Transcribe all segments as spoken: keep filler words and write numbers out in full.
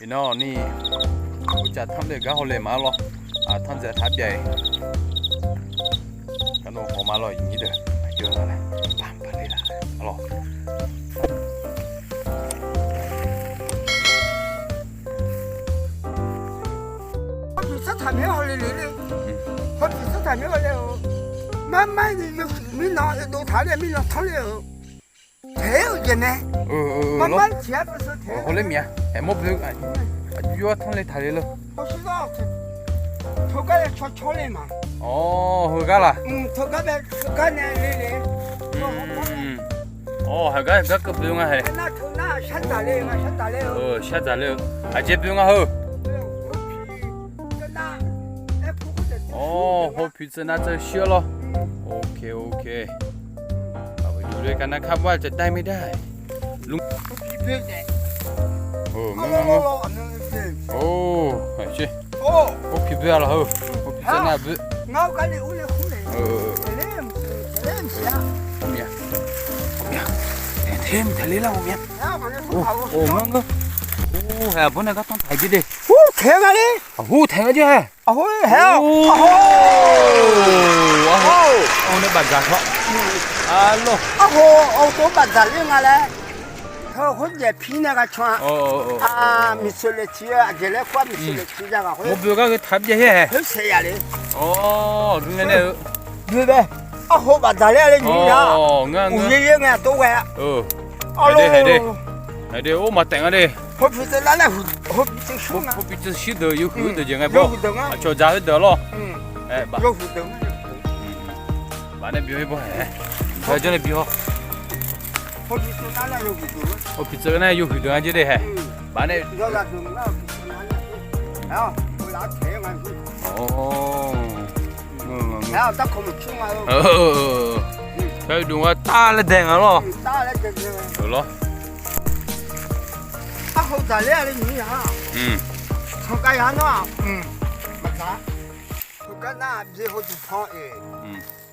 Iqnan ni, uqcaf tanrle gar hawle ma lawr. Tanrdzaq taq byav-iq. Garnaw hawma lawr, iqnyir deuq aqjox-a nae, baq baq le laf-a lawr. Hawpyuq tsartaq mir hawle le le. Hawpyuq tsartaq mir hawle-eu. Marmar ni yawshuif mirnan dov taq-a nae mirnan tanrle-eu. Taeq-eu jeq mae. Marmar tiq-a peusev taeq-eu. Hawler miq-a. Aer, mawrboe aqjox-aer tanrle taq le lawr. Hawshuir gar teugar nae cawcawr le ma. Awr, heugar laf. Teugar bae, teugar nae le le. Awr, heugar gar keuv boe nga hae. Nar teunar shar dzaq le-eu ma, shar dzaq le-eu. Shar dzaq le-eu. Aqjeq boe nga heu. Awr, hawpyuq tseuv nav tseuv shir-awr lawr. Ok, ok. Aqbur yur le gar nar kar bawr-a cawq dae mir dae. Lmr. Or, hawpyuq boe-a lawr heu. Hawpyuq tseuv nav boe. Taeq taeq ler lar-eu mya. Or, ngar ngeur. Or, hae, aqbur nae gartanr taq-iq jir de. Hu taeq nga le. Aqhu taeq nga jir hae. Aqhu hae-awq. Aqhu nae bafdzaq tawr. Arlawr. Aqhu, aqhu tov bafdzaq ler nga laer. Heu khoer jaeq pir nae gha can-a. Miqsoeq laeqciq-eu aqjeq laer khoer-aq, miqsoeq laeqciq ya ghaq khoer. Mawrboe gar ghae taq byav-ir hae. Khoer saeq ya le. Awr, gui ngae nae-eu. Boe bae. Aqhu bafdzaq ler-a le nymr ya. Uqyaer yaer ngae aqtov ghae-a. Arlawr. Haeq de, or, maqtaef nga de. Hawpyuq tseuv nav laer, hawpyuq tseuv shir deuq yawhuiq deuq jeq ngae bawr. Aqcawq dzaq-eu deuq lawr. Baf nae bi-awr-ir bawr hae. Baf jawr nae bi-awr. Hawpyuq tseuv nav yawhuiq deuq nga jir de hae. Baf nae. Awr, tardov nga tar laer daeq nga lawr. Aqhu dzaq ler-a le nymr ya. Tanqkav ya nawr-aq, maqdzaq. Teugar nar byae hawduq pan-eq.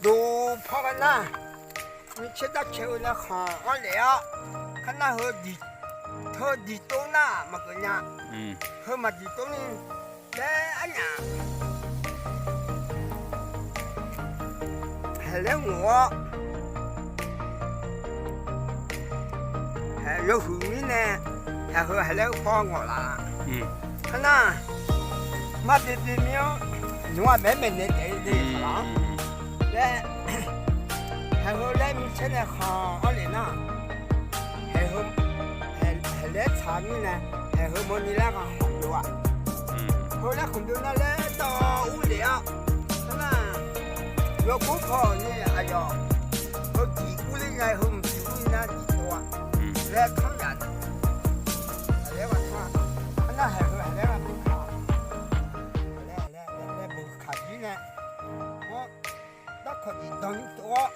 Duq pan gar nar, micaer darcaer-eu nae khanq-anr lef-awr, kar nar heu diq, teu diqtov nar maqgeuf nya. Heu maqdiqtov ni laer arnyaf. Haeq laer ngawq-awr, haeq yawhuiq mirnae, haeq heu haeq laer paw ngawq laf-a. Kar nar, marbi bi mir-anr, nymq-aq maeq-aer maeqnaeq taef-eu de-aq laer, haeq heu laer micaer nae khanq-anr lef nar, haeq heu, haeq laer tsaq mirnae, haeq heu mawrni laer gha khanq byov-aq. Heu laer khanq byov nar laer dawv ur lef-awr, kar nar, yawgor paw ni aqyawf, heu diq ur ler ngae heu mqdiq ur nar diq tov-aq. Laer tanr yaf nar, haeq laer gha tanr-a. Kar nar haeq heu haeq laer gha beuq kaq, haeq laer, haeq laer beuq kaq jir nae, darkawq diq dan ni tov-awr,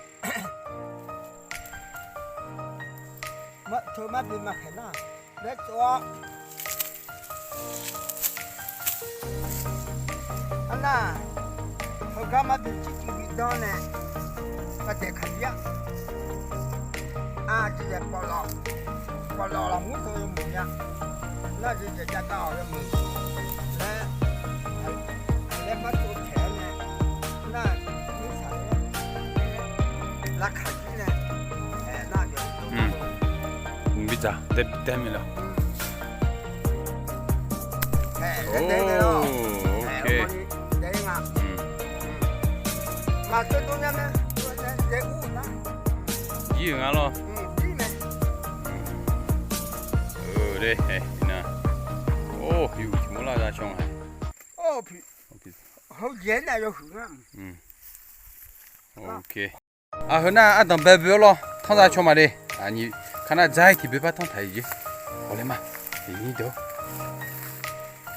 teu marbi maqkhaeq nar, laer tsov-awr, arnar, heugar marbi circuv bi dan nae, aqdaeq kaq jir-a. Aqjeq yaeq pawflawq, pawflawq lafmur teu yawmuiq nya. Nar jeq jaeq jav gar-awq yawmuiq laer, laer martsov taeq-awr nae, nar, mirtsaq laer, lavkaq jir nae, nar, mqbir dzaq dae dae mir laf. Jir-euq nga lawr. Or, yawhuiq tiq mawr lar za caw nga. Aq, heu nar ardanq bae boe-awr lawr, tanr za caw ma de. Aqnyiq kar nar dzar-ir tiq boe par tanr taq-iq jeq. Hawlaer ma, iqnyir deuq-awr,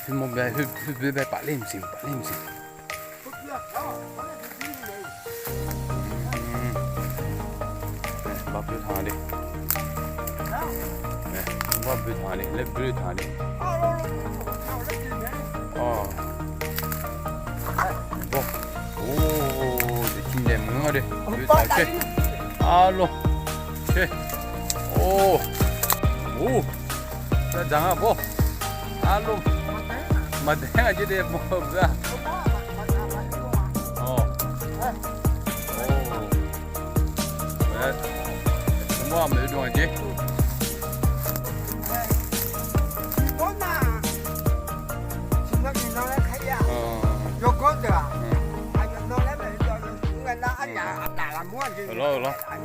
khoermawr bae, khoer boe bae paf ler mqsiq, paf ler mqsiq. Bar boe taq nga de. Bar boe taq nga de, laer boe taq nga de. Bawr. Or, daefcif daefmq-anr de. Boe taq-eu caer. Arlawr. Caer. Or. Or. Dzaqdzaq nga bawr. Arluf. Maqdaeq-aer ngaq jir de mawr-eu beuq-aq. Awq. Or. Mawr-aq maeq-eu dov ngaq jir. Lawr, lawr. Aq,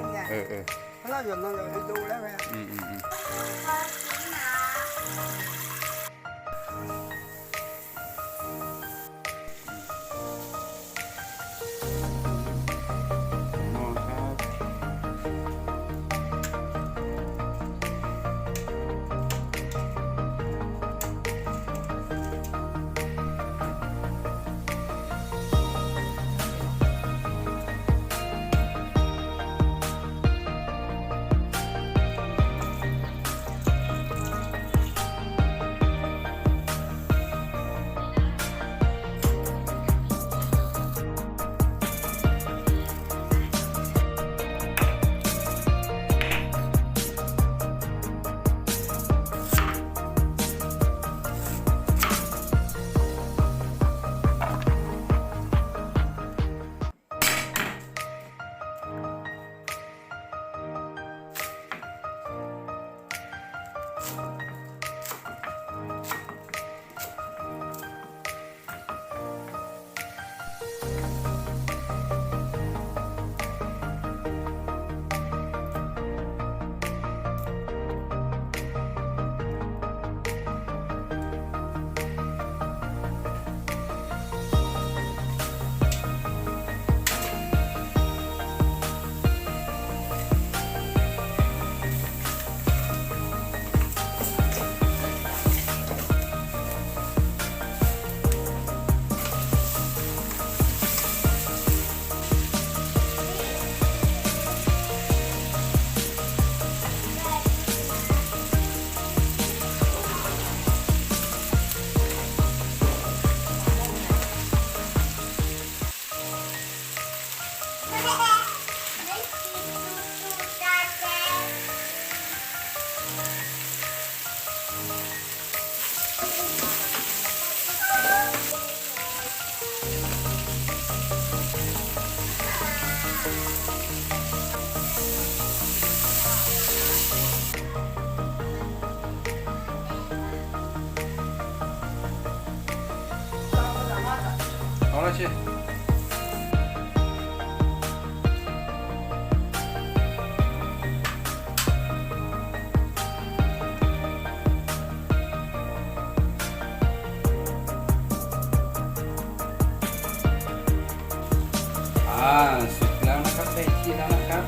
สุกแล้วนะครับ ได้ที่แล้วนะครับ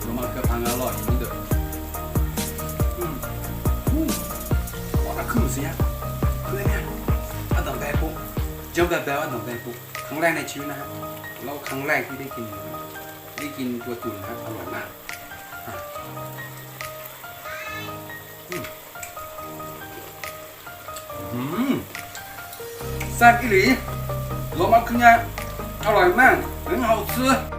Lawmaf keuv paq nga lawr, aqyuif nyir deuq. Hm. Hu. Awq, aqkuir maqsiq nya. Khoer nar, ardanqbae pov. Janrbaebae-awr ardanqbae pov. ครั้งแรกในชีวิตนะครับ แล้วครั้งแรกที่ได้กิน ได้กินตัวตุ่นนะครับ อร่อยมาก อ่ะ อืม อืม แซ่บอีหลี ลองมากินนะ อร่อยมาก 很好吃